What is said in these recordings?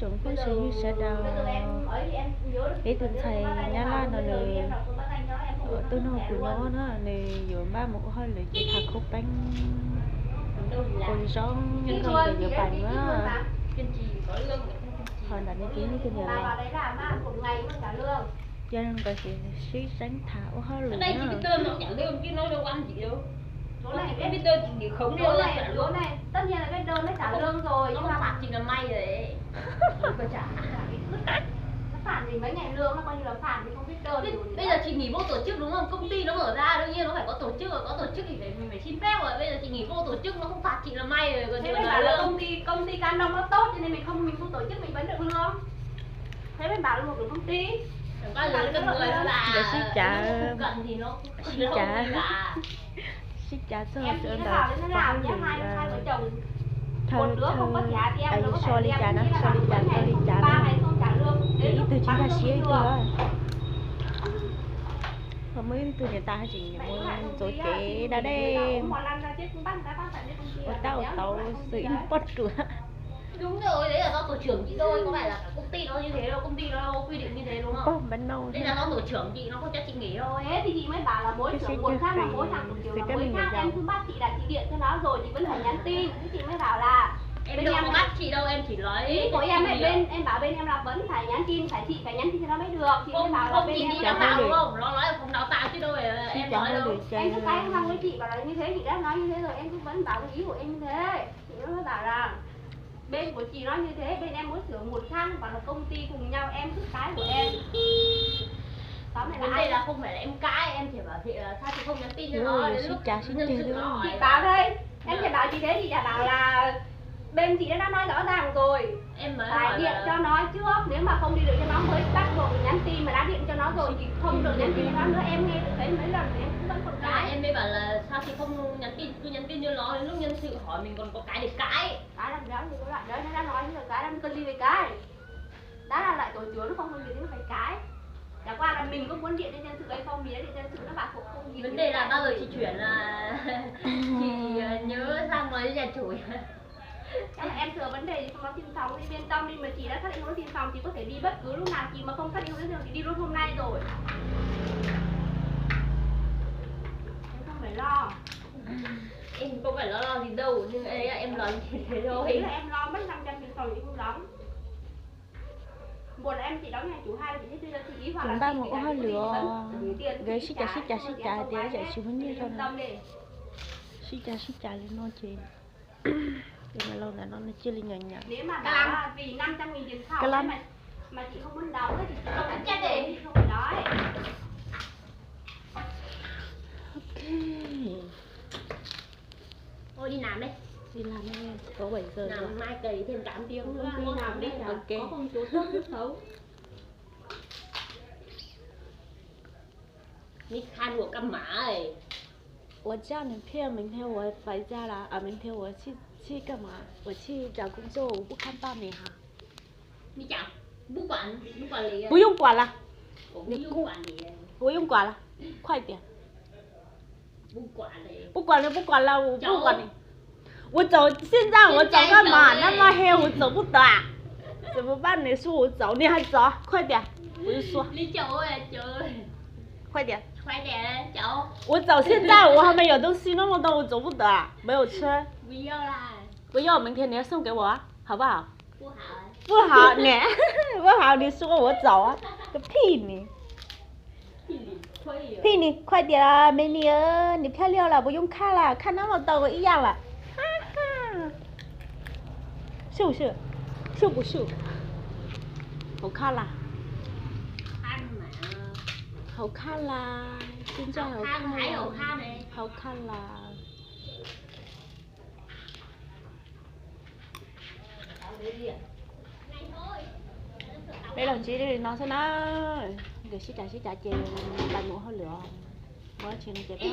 Tsoom phooj ywg sawv daws, peb tus ntxhais Nyab Laj no nws tuaj nrog kuv nyob na, nws yuav npaj mus ua hauj lwm ces tham khaub peeb ua zoo nyob zoo nkawd yuav pais na. Ho ntawm no ces yog tus niam laus, yog nkawd sib seeb tham ua hauj lwm na. Bây giờ chị nghỉ vô tổ chức đúng không? Công ty nó mở ra đương nhiên nó phải có tổ chức, có tổ chức thì phải, mình phải xin phép rồi. Bây giờ chị nghỉ vô tổ chức nó không phạt chị là may rồi, còn Thế chị mà bảo là lương. Công ty, công ty Canon nó tốt cho nên mình không, mình không tổ chức mình vẫn được lương. Thế mới bảo là một cái công ty. Chẳng qua là cái người đó là Giờ siết chặt. Không cần thì nó không Siết chặt. Siết chặt txog sawv daws pov hauj lwm, thawj thawj, so li cas na, so li cas, so li cas na, ces ib tug tsis nkag siab ib tug. Ho muaj ib tug niam tais hais tias mus ntxuav kev da dej, ua tab ua tau xwb ib pob ruam. Đúng rồi, đấy là do tổ trưởng chị thôi, có phải là cả công ty nó như thế đâu, công ty nó quy định như thế đúng không? Pog npab noj. Đây là do tổ trưởng chị nó không cho chị nghỉ thôi. Thế thì chị mới bảo là mỗi trưởng một khác là mỗi thằng tổ trưởng là mỗi khác, em cứ bắt chị là chị điện cho nó rồi chị vẫn phải nhắn tin, chứ chị mới bảo là Em đâu có bắt chị đâu, em chỉ nói ý của em ấy, bên em bảo bên em là vẫn phải nhắn tin, phải chị phải nhắn tin cho nó mới được, chị mới bảo là bên em chị đào tạo đúng không? Nó nói phòng đào tạo chứ đâu phải là em nói đâu. Em cứ cãi nhau với chị bảo là như thế, chị đã nói như thế rồi, em cứ vẫn bảo cái ý của em như thế. Chị mới bảo là Bên của chị nói như thế, bên em muốn sửa một khác, bảo là công ty cùng nhau, em cứ cái của em. Tóm lại là Vấn đề ai là không phải là em cãi, em chỉ bảo chị là sao chị không nhắn tin cho nó, đến lúc nhân sự nó hỏi Chị bảo đây, em chỉ bảo chị thế, chị chả bảo là bên chị đã nói rõ ràng rồi. Em mới Phải hỏi điện là cho nó trước, nếu mà không đi được cho nó mới bắt buộc phải nhắn tin, mà đã điện cho nó rồi thì không được nhắn tin cho nó nữa, em nghe được thấy mấy lần em cũng vẫn còn Cái cãi. Em mới bảo là sao chị không nhắn tin, cứ nhắn tin cho nó, đến lúc nhân sự hỏi mình còn có cái để cãi. Cái làm gì có loại đấy, nó đã nói như là cái đang cần gì phải cãi. Đã là loại tổ trưởng nó không phân biệt thì nó phải cãi. Chả qua là mình có muốn điện cho nhân sự hay không, mình đã điện cho nhân sự nó bảo không, không gì. Vấn đề là bao giờ chị chuyển là chị ờ, nhớ sang nói với nhà chủ. Chắc là em thừa vấn đề gì không nói tin phòng đi, bên trong đi mà chị đã xác định không nói tin phòng, chị có thể đi bất cứ lúc nào, chị mà không xác định không nói tin phòng, chị đi luôn hôm nay rồi. Em không phải lo. Em không phải lo, lo gì đâu, nhưng em, em lo như thế thôi. Chị nghĩ là em lo mất năm trăm tiền phòng chị không đóng. Buồn là em chỉ đóng nhà chủ hai, chị sẽ đưa cho chị ý, hoặc là Npaj mus ua hauj lwm os. Nkawd sib cav sib cav sib cav tias yam tsis muaj nyiaj rau na. Sib cav sib cav li no ces tus niam laus ntawm no nws cia li nyaum nyaum. Nếu mà bảo là vì năm trăm nghìn tiền phòng ấy mà, mà chị không muốn đóng ấy thì chị không, chị không phải nói. Ok. Thôi đi làm đi. Đi làm đi, có bảy giờ rồi. Làm mai cày thêm tám tiếng nữa. Không đi làm đi, ok. Có công chúa tước tước xấu. Đi khai của cặp má ấy. 我叫你骗，明天我回家了，啊，明天我去，去干嘛？我去找工作，我不看报你哈。 你讲，不管，不管了。不用管了。我不用管了。你不用管了，快点。不管了。不管了，不管了，我不管你。我走，现在我走干嘛？那么黑，我走不得啊。怎么办？你说我走，你还走？快点，我就说。你走啊，走。快点。快点，走。我走，现在我还没有东西，那么多我走不得啊，没有车。不要啦。不要，明天你要送给我啊，好不好？ 不好。不好呢，不好，你说我走啊，个屁你。屁你，快点啊，美女啊，你漂亮了，不用看了，看那么多我一样了，哈哈，是不是？是不是？好看啦，好看啦，现在好看啦，好看啦。 Peb los ntsib li no xwb na, nkawd sib cav sib cav ces pais mus hauj lwm, muaj dab tsi no ces peb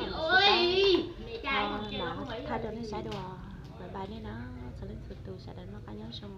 mam sib pab, mam thaij rau nej saib dua. Bye bye nej na, txhua leej txhua tus sawv daws noj qab nyob zoo.